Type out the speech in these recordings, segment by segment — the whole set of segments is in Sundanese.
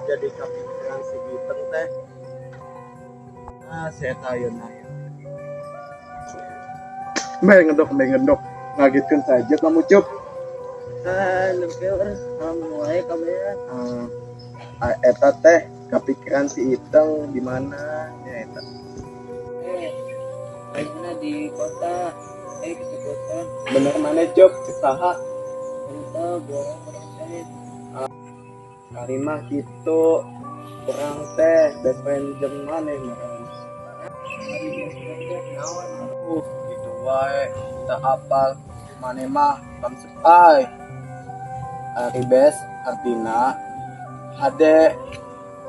Jadi kapikiran si Iteng teh. Ah, saya ayeuna ya. Meh ngendok. Ngagetkeun saja kamu, Cup. Ah, nempe urang salam wae kabehan. Ah, eta teh kepikiran si Iteng di mana ya eta? Eh, ayeuna di kota. Eh, kesebutan. Bener mana, Cup? Cek saha? Entah, bohong urang teh. Kali mah gitu. Urang teh best friend jeung maneh meureun. Ari best friend teh naon? Gitu wae. Teu apal maneh mah tong sepai. Ari best artina hade,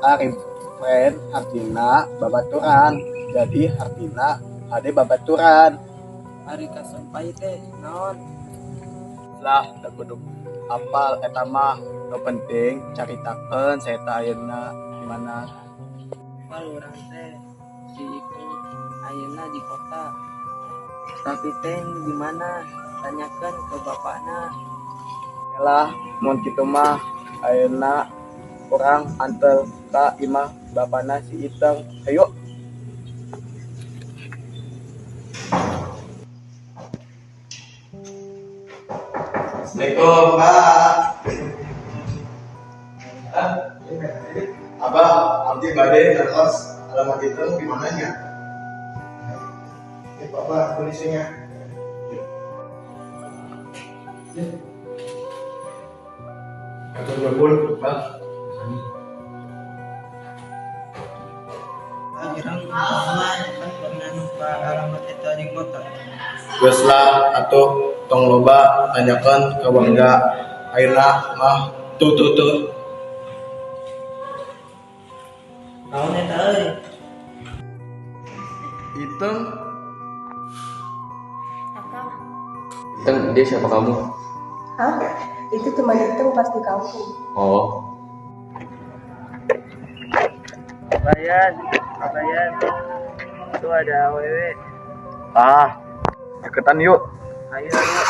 ari friend artina babaturan. Jadi artina hade babaturan. Ari kasempai teh naon? Lah, teu kudu apal eta mah. Nu penting caritakeun saya ayeuna di mana. Apal urang teh si Ipung ayeuna di kota. Tapi teh di mana? Tanyakan ke bapakna. Lah, mun kitu mah ayeuna urang anter ka imah bapana si Iteng. Ayo. Assalamualaikum, Pak. Abah, abdi bade naros alamat Iteng di mananya? Ya, Bapak, polisinya. Atur nuhun, Pak. Urang mah kan pernah lupa alamat eta di kota. Geus lah atuh, tong loba tanyakeun ka warga. Ayeuna mah tuh tuh tuh. Naon eta euy? Iteng. Apa? Iteng, dia siapa kamu? Hah? Itu teman Iteng pas di kampung. Oh, Bayan, Bayan. Itu ada awewe. Ah, deketan yuk. Ayo, ayo.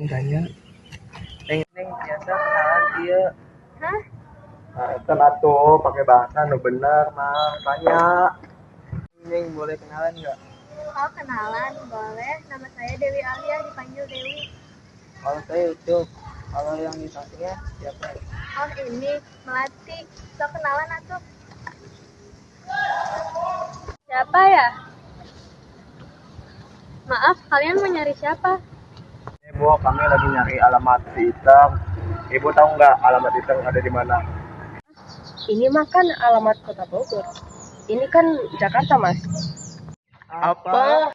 Tanya. Neng, neng biasa kenalan ieu. Hah? Nah, eta atuh pakai bahasa nu bener mah tanya. Neng boleh kenalan nggak? Oh, kenalan, boleh. Nama saya Dewi Alia, dipanggil Dewi. Kalau saya Ucup. Kalau yang di sampingnya siapa? Oh, ini Melati. So, kenalan atuh. Siapa ya? Maaf, kalian mau nyari siapa? Ibu, kami lagi nyari alamat si Iteng. Ibu tahu nggak alamat Iteng ada di mana? Ini mah kan alamat kota Bogor. Ini kan Jakarta, Mas. Apa?